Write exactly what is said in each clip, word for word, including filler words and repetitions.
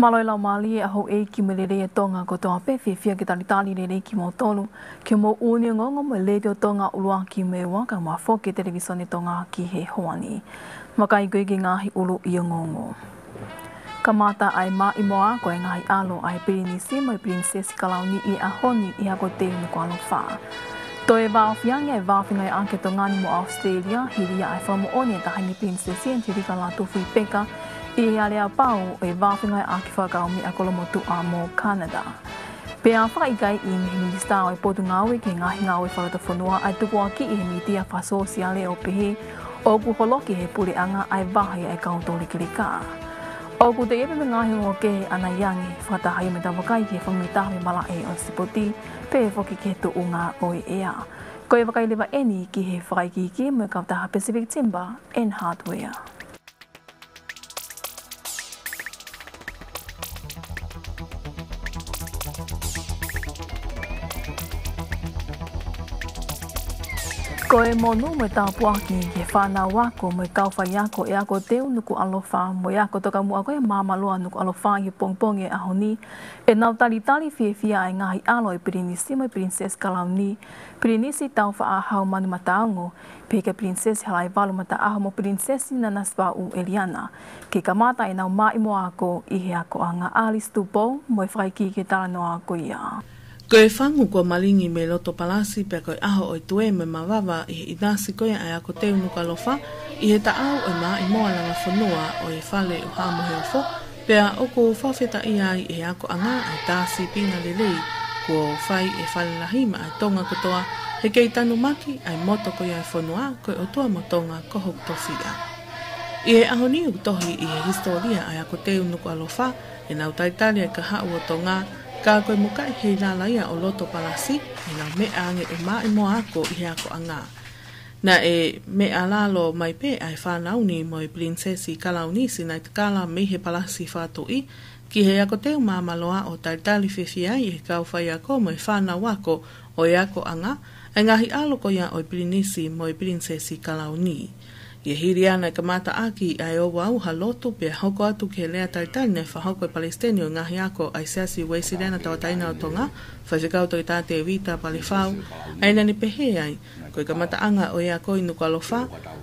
Mālō e laumālie ʻa houʻeiki mo e lelei ʻa Tonga kotoa pē, fiefia ke talitali lelei kimoutolu ki hoʻomou ʻū ongoongo mo e Letiō Tonga ʻUluaki mo e Ua, kae ʻumaʻā foki e Televisone Tonga ki he houa ni. Vakai ko ia ki he ngaahi ʻuluʻi ongoongo. Kamata ʻa e maʻimoa ako ʻa e ngaahi ʻalo ʻa e Pilinisi mo e Pilinisesi Kalauni ʻi he ʻaho ni ʻi he Ako Teu Nukuʻalofa. Toe vāofi ange ʻa e vā fengāueʻaki ʻa Tonga ni mo ʻAositelēlia, hili ia ʻa e fakamoʻoni ʻa e Taʻahine Pilinisesi Angelika Lātūfuipeka ʻi he aleapau ʻo e vā fengāueʻaki fakakaumeʻa Kolomotuʻa mo Kanata. Pea fakaʻikaiʻi mei he Minisitā ʻo e Potungāue ki he Ngaahi Ngāue Fakalotofonua ʻa e tukuakiʻi ʻe he mītia fakasōsiale ʻo pehē ʻoku holoki ʻe he puleʻanga ʻa e vahe ʻa e kau toulekeleka. ʻOku toe ʻi ai pē mo e ngaahi ongoongo kehe ʻanai ange, fakataha ia mo ʻetau vakai ki he fakamatala mo e malaʻe ʻo e sipoti, pehē foki ki he tuʻunga ʻo e ʻea. Ko e vakai leva eni ki he fakaikiiki mo e kautaha Pacific Timber and Hardware. Ko e monū mo e tāpuaki ki he fānau ako mo e kau faiako ʻo e Ako Teu Nukuʻalofa mo e Ako Tokamuʻa ko ia Māmāloa Nukuʻalofa ʻi he pongipongi ʻo e ʻaho ni, ʻenau talitali fiefia ʻa e ngaahi ʻalo ʻo e Pilinisi mo e Pilinisesi Kalauni, Pilinisi Taufaʻahau Manumataongo, pehē ki he Pilinisesi Halaevalu Mataʻaho mo Pilinisesi Nanasipauʻu ʻEliana, ke kamata ʻenau maʻimoa ako ʻi he akoʻanga. ʻAlisi Tupou mo e fakaikiiki ki he talanoa ko ia. Ko e fangu kuo malingi mei loto palasi pea ko e ʻaho ʻo e tuē mo e mavava ʻi he ʻinasi ko ia ʻa e Ako Teu Nukuʻalofa ʻi he taʻau ʻo e maʻimoa langa fonua ʻo e Fale ʻo Haʻa Moheofo, pea ʻoku fakafetaʻia ai ʻe he akoʻanga ʻa e tā sīpinga lelei kuo fai ʻe he Fale Lahi maʻa Tonga kotoa, he kei tanumaki ʻa e moto ko ia ʻo e fonua, ko e ʻOtua mo Tonga ko hoku tofiʻa. ʻI he ʻaho ni ʻoku tohi ʻi he hisitōlia ʻa e Ako Teu Nukuʻalofa ʻenau talitali ʻa e kahaʻu ʻo Tonga, ka ko e mukaʻi heilala ia ʻo loto palasi ʻenau meʻa ange ʻo maʻimoa ako ʻi he akoʻanga. Naʻe meʻa lalo mai pē ʻa e fānau ni mo e Pilinisesi Kalauni Sinaitakala mei he Palasi Fakatuʻi ki he Ako Teu Māmāloa ʻo talitali fiefia ai ʻe he kau faiako mo e fānau ako ʻo e akoʻanga ʻa e ngaahi ʻalo ko ia ʻo e Pilinisi mo e Pilinisesi Kalauni. ʻI he hili ia naʻe kamataʻaki ʻa e ouau ha lotu pea hoko atu ki he lea talitali naʻe fakahoko ʻe he Palesiteni ʻo e Ngaahi Ako ʻa e Siasi Uēsiliana Tauʻatāina ʻo Tonga, Faifekau Toketā Tēvita Palefau, ʻa ia naʻa ne pehē ai, ko e kamataʻanga ʻo e ako ʻi Nukuʻalofa,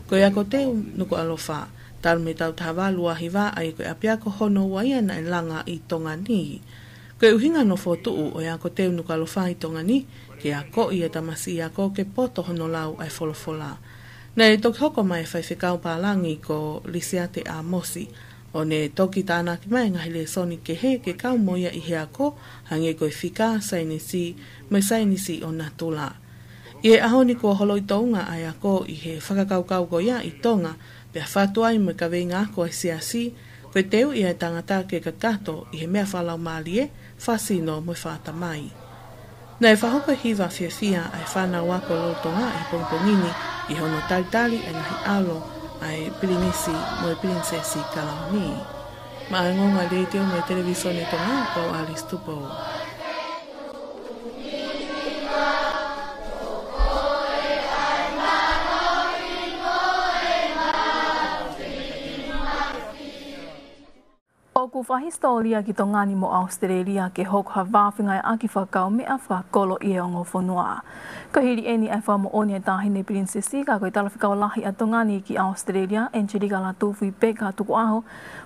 ko e Ako Teu Nukuʻalofa, talu mei he taʻu taha valu ua hiva, ʻa ia ko e ʻapiako hono ua ia naʻe langa ʻi Tonga ni. Ko e ʻuhinga hono fokotuʻu ʻo e Ako Teu Nukuʻalofa ʻi Tonga ni, ke akoʻi e tamasiʻi ako ke poto hono lau ʻa e folofola. Naʻe toki hoko mai e faifekau pālangi ko Lisiate ʻĀmosi, ʻo ne toki tānaki mai e ngaahi lēsoni kehe ke kau mo ia ʻi he ako, hangē ko e fika, saienisi, mo e saienisi ʻo natula. ʻI he ʻaho ni kuo holoʻi tounga ʻa e ako ʻi he fakakaukau ko ia ʻi Tonga, pea fakatau ai mo e kaveinga ako ʻa e Siasi, ko e teuʻi ʻa e tangata ke kakato ʻi he meʻa fakalaumālie, fakasino mo e fakatamai. Naʻe fakahoko e hiva fiefia ʻa e fānau ako lolotonga ʻi he pongipongi ni ʻi hono talitali ʻa e ngaahi ʻalo ʻa e Pilinisi mo e Pilinisesi Kalauni. Maʻá e ongoongo ʻa e Letiō mo e Televisone Tonga, ko au ʻAlisi Tupou. ʻOku fakahisitōlia ki Tonga ni mo ʻAositelēlia ke hoko ha vā fengāueʻaki fakakaumeʻa fakakolo ʻi he ongo fonua. Ko e hili eni ʻa e fakamoʻoni ʻa e Taʻahine Pilinisesi ka ko e Talafekau Lahi ʻa Tonga ni ki ʻAositelēlia, Angelika Lātūfuipeka Tukuʻaho,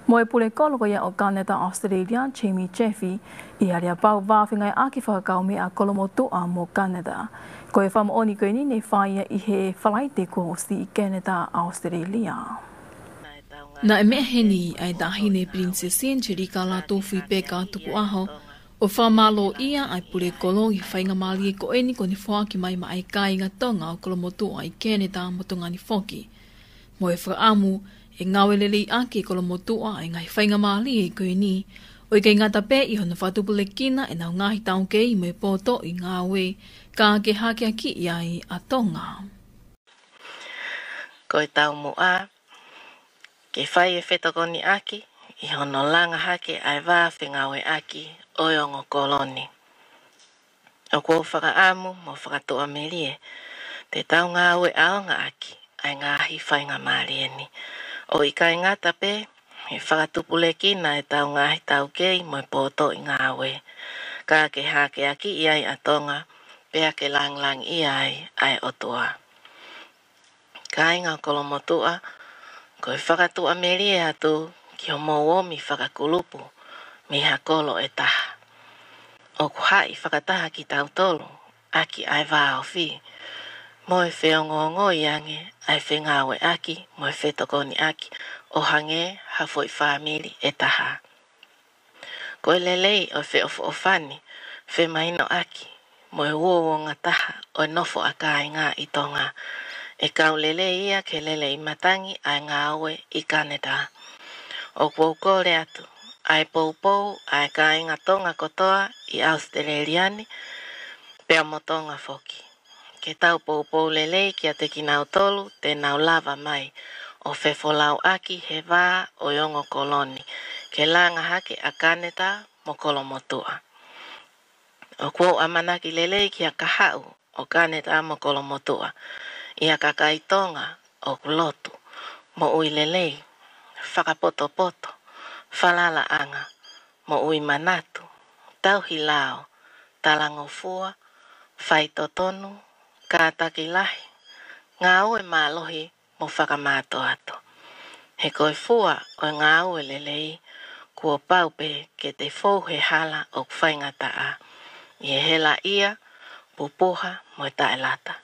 mo e Pulekolo ko ia ʻo Kanata ʻAositelēlia, Jamie Chaffey, ʻi he aleapau vā fengāueʻaki fakakaumeʻa Kolomotuʻa mo Kanata. Ko e fakamoʻoni ko eni ne fai ia ʻi he Falaite kuo ʻosi ʻi Kanata ʻAositelēlia. Naʻe meʻa heni ʻa e Taʻahine Pilinisesi Angelika Lātūfuipeka Tukuʻaho ʻo fakamālōʻia ʻa e Pulekolo ʻi he faingamālie ko eni kuo ne foaki mai maʻá e kāinga Tonga ʻo Kolomotuʻa ʻi Kanata mo Tonga ni foki. Mo e fakaʻamu ʻe ngāue lelei ʻaki ʻe Kolomotuʻa ʻa e ngaahi faingamālie ko eni, ʻo ʻikai ngata pē ʻi hono fakatupulekina ʻenau ngaahi taukei mo e potoʻi ngāue, ka ke hakeakiʻi ai ʻa Tonga. Ko e taumuʻa ke fai e fetokoniʻaki ʻi hono langa hake ʻa e vā fengāueʻaki ʻo e ongo kolo ni. ʻOku ou fakaʻamu mo fakatuʻamelie te tau ngāue ʻaonga ʻaki ʻa e ngaahi faingamālie ni, ʻo ʻikai ngata pē he fakatupulekina ʻetau ngaahi taukei mo e pōtoʻi ngāue, ka ke hākeakiʻi ai ʻa Tonga, pea ke lāngilangiʻia ai ʻa e ʻOtua. Kāinga ʻo Kolomotuʻa, ko e fakatuʻamelie atu ki hoʻomou omi fakakulupu mei ha kolo ʻe taha. ʻOku haʻi fakataha kitautolu ʻaki ʻa e vāofi mo e feongoongoi ange ʻa e fengāueʻaki mo e fetokoniʻaki ʻo hangē ha foʻi fāmili ʻe taha. Ko e lelei ʻo e feʻofoʻofani, femahinoʻaki mo e uouongataha ʻo e nofo ʻa kāinga ʻi Tonga, ʻe kau lelei ia ki he lelei matangi ʻa e ngāue ʻi Kaneta. ʻOku ou kole atu ʻa e poupou ʻa e kāinga Tonga kotoa ʻi ʻAositelēlia ni, pea mo Tonga foki, ke tau poupou lelei kiate kinautolu te nau lava mai ʻo fefolauʻaki he vā ʻo e ongo kolo ni, ke langa hake ʻa Kaneta mo Kolomotuʻa. ʻOku ou ʻamanaki lelei ki ha kahaʻu ʻo Kaneta mo Kolomotuʻa, ʻi ha kakai Tonga ʻoku lotu, moʻui lelei, fakapotopoto, falalaʻanga, moʻui manatu, tauhi lao, talangofua, faitotonu, kātaki lahi, ngāue mālohi mo fakamātoato. He ko e fua ʻo e ngāue lelei, kuo pau pē ke te fou he hala ʻoku faingataʻa, ʻi he helaʻia, pupuha mo e taʻelata,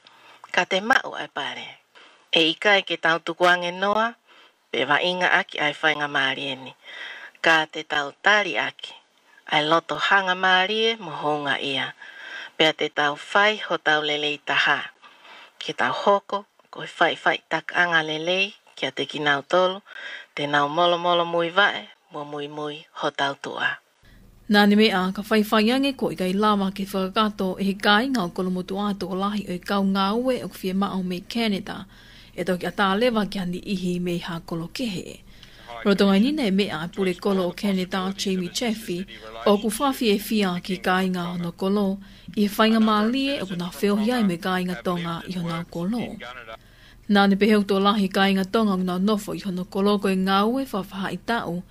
ka te maʻu ʻa e pale. ʻE ʻikai ke tau tukuange noa pe vaʻinga ʻaki ʻa e faingamālie ni, ka te tau tali ʻaki ʻa e loto hangamālie mo houngaʻia, pea te tau fai hotau lelei taha, ke tau hoko ko e faʻifaʻitakaʻanga lelei kiate kinautolu te nau molomolo muivaʻe mo muimui hotau tuʻa. Naʻa ne meʻa ka faifai ange kuo ʻikai lava ke fakakakato ʻe he kāinga ʻo Kolomotuʻa ʻa e tokolahi ʻo e kau ngāue ʻoku fiemaʻu mei Kaneta, ʻe toki ʻatā leva ki ha niʻihi mei ha kolo kehe. Lolotonga ʻeni naʻe meʻa ʻa e pulekolo ʻo Kaneta, Jamie Chaffey, ʻoku fakafiefia ki he kāinga ʻo hono kolo ʻi he faingamālie ʻoku nau feohi ai mo e kāinga Tonga ʻi honau kolo. Naʻa ne pehē ʻoku tokolahi e kāinga Tonga ʻoku nau nofo ʻi hono kolo ko e ngāue fakafaʻahitaʻu,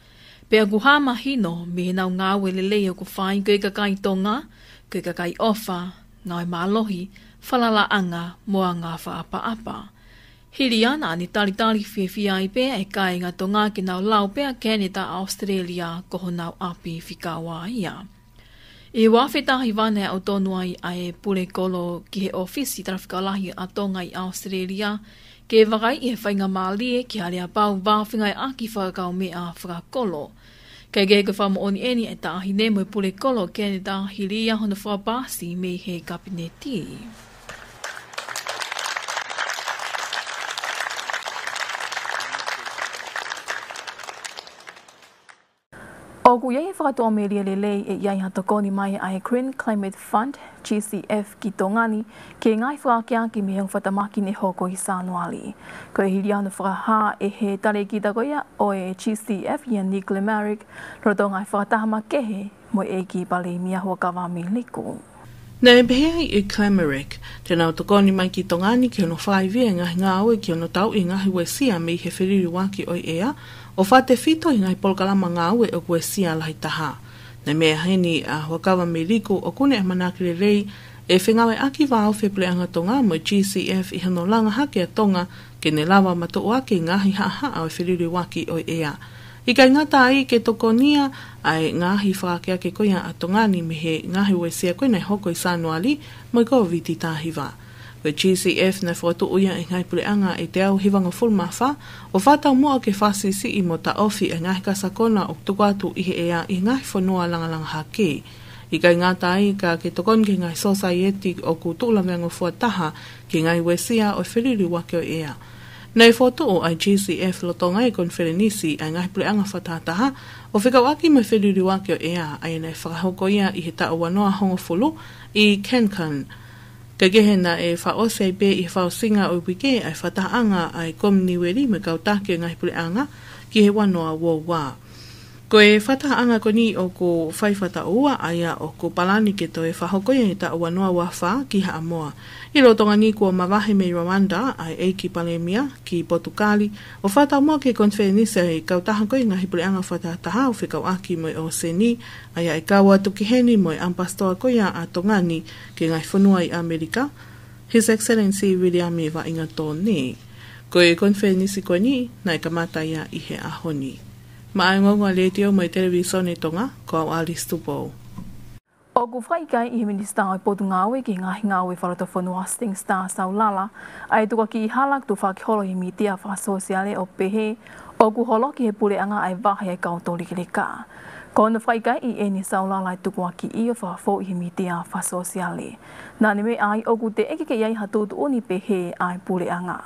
pea ʻoku hā mahino mei heʻenau ngāue lelei ʻoku fai ko e kakai Tonga, ko e kakai ʻofa, ngāue mālohi, falalaʻanga mo anga fakaʻapaʻapa. Hili ia naʻa ne talitali fiefia ai pē ʻa e kāinga Tonga ke nau lau pē ʻa Kaneta ʻa ʻAositelēlia ko honau ʻapi fika ua ia. ʻI he ua afe taha hiva naʻe aʻutonu ai ʻa e pulekolo ki he ʻōfisi talafekau lahi ʻa Tonga ʻi ʻAositelēlia, ke vakaiʻi e faingamālie ki ha aleapau vāfengāueʻaki fakakaumeʻa fakakolo. Kae kehe ko e fakamoʻoni ʻeni ʻa e taʻahine mo e pulekolo ʻo Kaneta hili ia hono fakapaasi mei he Kapineti. ʻOku ʻi ai e fakatuʻamelie lelei ʻe ʻi ai ha tokoni mai ʻa e Green Climate Fund, G C F, ki Tonga ni, ki he ngaahi fakaakeake mei he ongo fakatamaki ne hoko ʻi Sānuali. Ko e hili ia hono fakahā ʻe he talēkita ko ia ʻo e G C F, ʻia Nick Glamaric, lolotonga e fakataha makehe mo e ʻEiki Palēmia Huʻakavameiliku. Naʻe pehē ai ʻe Glamaric te nau tokoni mai ki Tonga ni ki hono fakaivia e ngaahi ngāue ki hono tauʻi e ngaahi uesia mei he feliliuaki ʻo e ʻea, ʻo fakatefito ʻi he ngaahi polokalama ngāue ʻoku uesia lahi taha. Naʻe meʻa heni ʻa Huʻakavameiliku ʻoku ne ʻamanaki lelei ʻe fengāueʻaki vāofi e Puleʻanga Tonga mo e G C F ʻi hono langa hake ʻa Tonga ke ne lava matuʻuaki e ngaahi haʻahaʻa ʻo e feliliuaki ʻo e ʻea. ʻIkai ngata ai ke tokonia ʻa e ngaahi fakaakeake ko ia ʻa Tonga ni mei he ngaahi uesia ko ia naʻe hoko ʻi Sānuali mo e Kōviti taha hiva. Ko e G C F naʻe fokotuʻu ia ʻe he ngaahi puleʻanga ʻe teau hivangofulu mā fā ʻo fakataumuʻa ke fakasiʻisiʻi mo taʻofi e ngaahi kasakona ʻoku tuku atu ʻi he ʻea ʻi he ngaahi fonua langalanga hake. ʻIkai ngata ai ka ke tokoni ki he ngaahi sosaieti ʻoku tuʻu laveangofua taha ki he ngaahi uesia ʻo e feliliuaki ʻo e ʻea. Naʻe fokotuʻu ʻa e G C F lolotonga e konifelenisi ʻa e ngaahi puleʻanga fakatahataha ʻo fekauʻaki mo e feliliuaki ʻo e ʻea, ʻa ia naʻe fakahoko ia ʻi he taʻu ua noa hongofulu ʻi Cancun. Kae kehe naʻe fakaʻosi ai pē ʻi he fakaʻosinga ʻo e uike ʻa e fakatahaʻanga ʻa e Kominiueli mo e kau taki ʻo e ngaahi puleʻanga ki he ua noa ua ua. Ko e fakatahaʻanga ko eni ʻoku fai fakataʻu ua ʻa ia ʻoku palani ke toe fakahoko ia ʻi he taʻu ua noa ua fā ki Haʻamoa. ʻI loto ni kuo mavahe mei Rwanda ʻa e ʻEiki Palēmia ki Potukali ʻo fakataumuʻa ki he konifelenisi ʻa e kautaha ko ia ʻo e ngaahi puleʻanga fakatahataha ʻo fekauʻaki mo e ʻōseni, ʻa ia ʻe kau atu ki heni mo e ʻamipasitoa ko ia ʻa Tonga ni ki he ngaahi fonua ʻi ʻAmelika, His Excellency Viliami Vaʻingatone. Ko e konifelenisi ko eni naʻe kamata ia ʻi he ʻaho ni. Maʻa e ongoongo ʻa e Letiō mo e Televīsone Tonga, ko au Alice Tupou. ʻOku fakaʻikaiʻi ʻe he Minisitā ʻo e Potungāue ki he Ngaahi Ngāue Fakalotofonua, Sting Star Saulala, ʻa e tukuakiʻi hala kuo tufaki holo ʻi he mītia fakasōsiale ʻo pehē ʻoku holoki ʻe he puleʻanga ʻa e vahe ʻa e kau toulekeleka. Ko hono fakaʻikaiʻi ʻeni ʻe Saulala ʻa e tukuakiʻi ʻo fakafou ʻi he mītia fakasōsiale. Naʻa ne meʻa ai ʻoku teʻeki ke ʻi ai ha tuʻutuʻuni pehē ʻa e puleʻanga.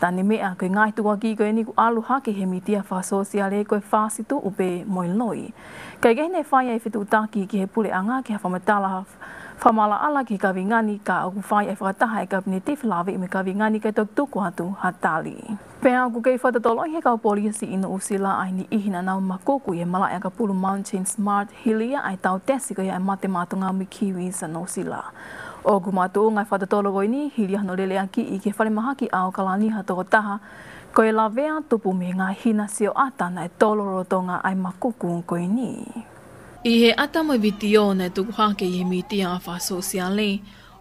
Naʻa ne meʻa ko e ngaahi tukuakiʻi ko eni kuo ʻalu hake ʻi he mītia fakasōsiale ko e fāsituʻu pē mo e loi. Kae kehe naʻe fai ʻa e fetuʻutaki ki he puleʻanga ki ha fakamatala fakamaʻalaʻala ki he kaveinga ni, ka ʻoku fai ʻa e fakataha ʻa e Kapineti felāveʻi mo e kaveinga ni kae toki tuku atu ha tali. Pea ʻoku kei fakatotoloʻi ʻe he kau polisi ʻi Nuʻusila ʻa e niʻihi naʻa nau makuku ʻi he malaʻe ʻakapulu Mount James Mart hili ia ʻa e tau tesi ko ia ʻa e mate maʻa Tonga mo e kiwis ʻa Nuʻusila. ʻOku makatuʻunga ʻa e fakatotolo ko eni hili ia hono leleakiʻi ki he falemahaki ʻa ʻAokalani ha tokotaha ko e lavea tupu mei he ngaahi hina sioʻata naʻe tolo lolotonga ʻa e makuku ko eni. ʻI he ʻata mo e vitiō naʻe tuku hake ʻi he mītia fakasōsiale,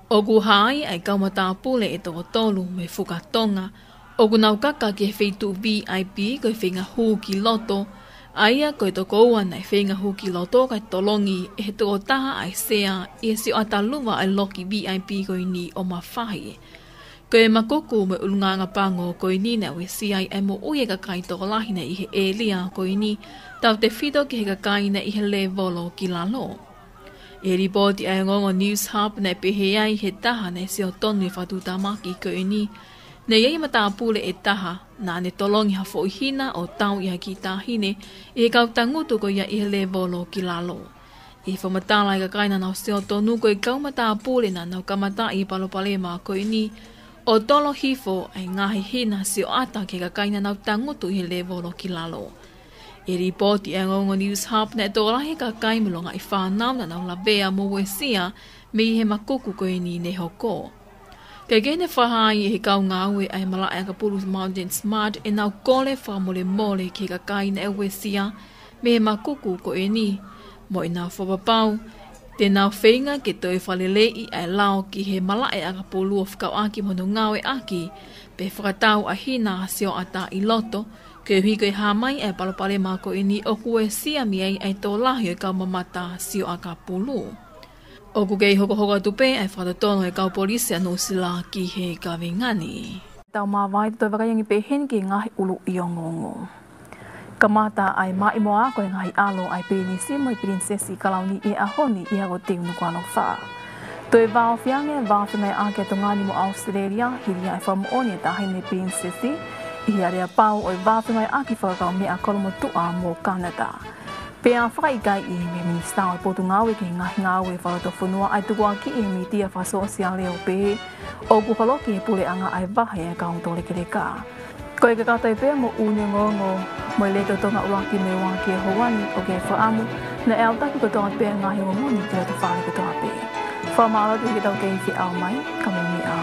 ʻoku hā ai ʻa e kau matāpule ʻe toko tolu mei Fukatonga ʻoku nau kaka ki he feituʻu V I P ko e feinga hū ki loto, ʻa ia ko e toko ua naʻe feinga hū ki loto kae tolongi ʻe he tokotaha ʻa e sea ʻi he sioʻata luva ʻa e loki V I P ko eni ʻo mafahi. Ko e makuku mo e ʻulungaanga pango ko eni naʻe uesia ai ʻa e moʻui ʻa e kakai tokolahi naʻe ʻi he ʻēlia ko eni, tautefito ki he kakai naʻe ʻi he lēvolo ki lalo. ʻI he lipooti ʻa e ongoongo News Hub naʻe pehē ai ʻe he taha naʻe sio tonu ʻi he fakatuʻutāmaki ko eni, naʻe ʻi ai e matāpule ʻe taha naʻa ne tolongi ha foʻi hina ʻo tau ʻi ha kiʻi taʻahine ʻi he kau tangutu ko ia ʻi he lēvolo ki lalo. ʻI he fakamatala ʻa e kakai naʻa nau sio tonu, ko e kau matāpule naʻa nau kamataʻi e palopalema ko eni ʻo tolo hifo ʻa e ngaahi hina sioʻata ki he kakai naʻa nau tangutu ʻi he lēvolo ki lalo. ʻI he lipooti ʻa e ongoongo News Hub naʻe tokolahi e kakai mo e longaʻi fānau naʻa nau lavea mo uesia mei he makuku ko eni ne hoko. Kae kehe naʻe fakahā ai ʻe he kau ngāue ʻa e malaʻe ʻakapulu Mount James Mart ʻenau kole fakamolemole ki he kakai naʻe uesia mei he makuku ko eni, mo ʻenau fakapapau te nau feinga ke toe fakaleleiʻi ʻa e lao ki he malaʻe ʻakapulu ʻo fekauʻaki mo hono ngāueʻaki pe fakatau ʻa e hina sioʻata ʻi loto, koeʻuhi ko e hā mai ʻa e palopalema ko eni ʻoku uesia mei ai ʻa e tokolahi ʻo e kau mamata sio ʻakapulu. ʻOku kei hokohoko atu pē ʻa e fakatotolo ʻa e kau polisi ʻa Nuʻusila ki he kaveinga ni. Tau māvae, toe vakai ange pē heni ki he ngaahi ʻuluʻi ongoongo. Kamata ʻa e maʻimoa ko e ngaahi ʻalo ʻa e Pilinisi mo e Pilinisesi Kalauni ʻi he ʻaho ni ʻi he ako teu Nukuʻalofa. Toe vāofi ange ʻa e vā fengāueʻaki ʻa Tonga ni mo ʻAositelēlia hili ia ʻa e fakamoʻoni ʻa e Taʻahine Pilinisesi ʻi he aleapau ʻo e vā fengāueʻaki fakakaumeʻa kolomotuʻa mo Kanata. Pea fakaʻikaiʻi mei he Minisitā ʻo e Potungāue ki he Ngaahi Ngāue Fakalotofonua ʻa e tukuakiʻi ʻi he mītia fakasōsiale ʻo pehē ʻoku holoki ʻe he puleʻanga ʻa e vahe ʻa e kau toulekeleka. Ko e kakato ia pea mo e ʻū ongoongo mei he Letiō Tonga ʻuluaki mo e ua ki he houa ni. ʻOku fakaʻamu naʻe aʻutaki kotoa pē ʻa e ngaahi ongoongo ni ki loto fale kotoa pē. Fakamālō atu ki he tau kei feʻao mai, ka mou meʻa ā.